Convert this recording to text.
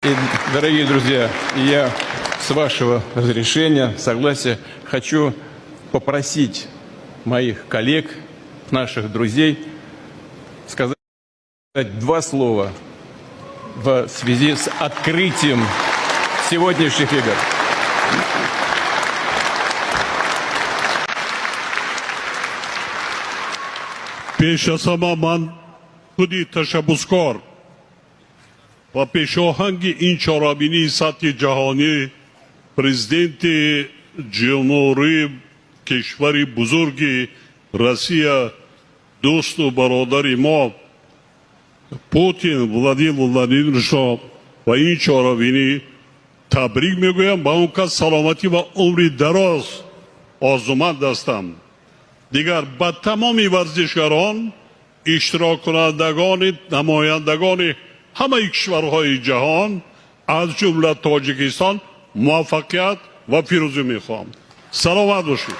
И, дорогие друзья, я с вашего разрешения, согласия, хочу попросить моих коллег, наших друзей, сказать два слова в связи с открытием сегодняшних игр. Пеш аз ҳама ман худи ташаббускор ва пешоҳанги ин чорабинии сатҳи ҷаҳонӣ, президенти ҷумҳурии кишвари бузурги Россия, дӯсту бародари мо Путин Владимир Владимировичро ва ин чорабинӣ табрик мегӯям, ба он кас саломатӣ ва умри дароз орзуманд ҳастам. Дигар ба тамоми варзишгарон, иштироккунандагони намояндагони ҳамаи кишварҳои ҷаҳон, аз ҷумла Тоҷикистон, муваффақият ва пирӯзӣ мехоҳам. Саломат бошед.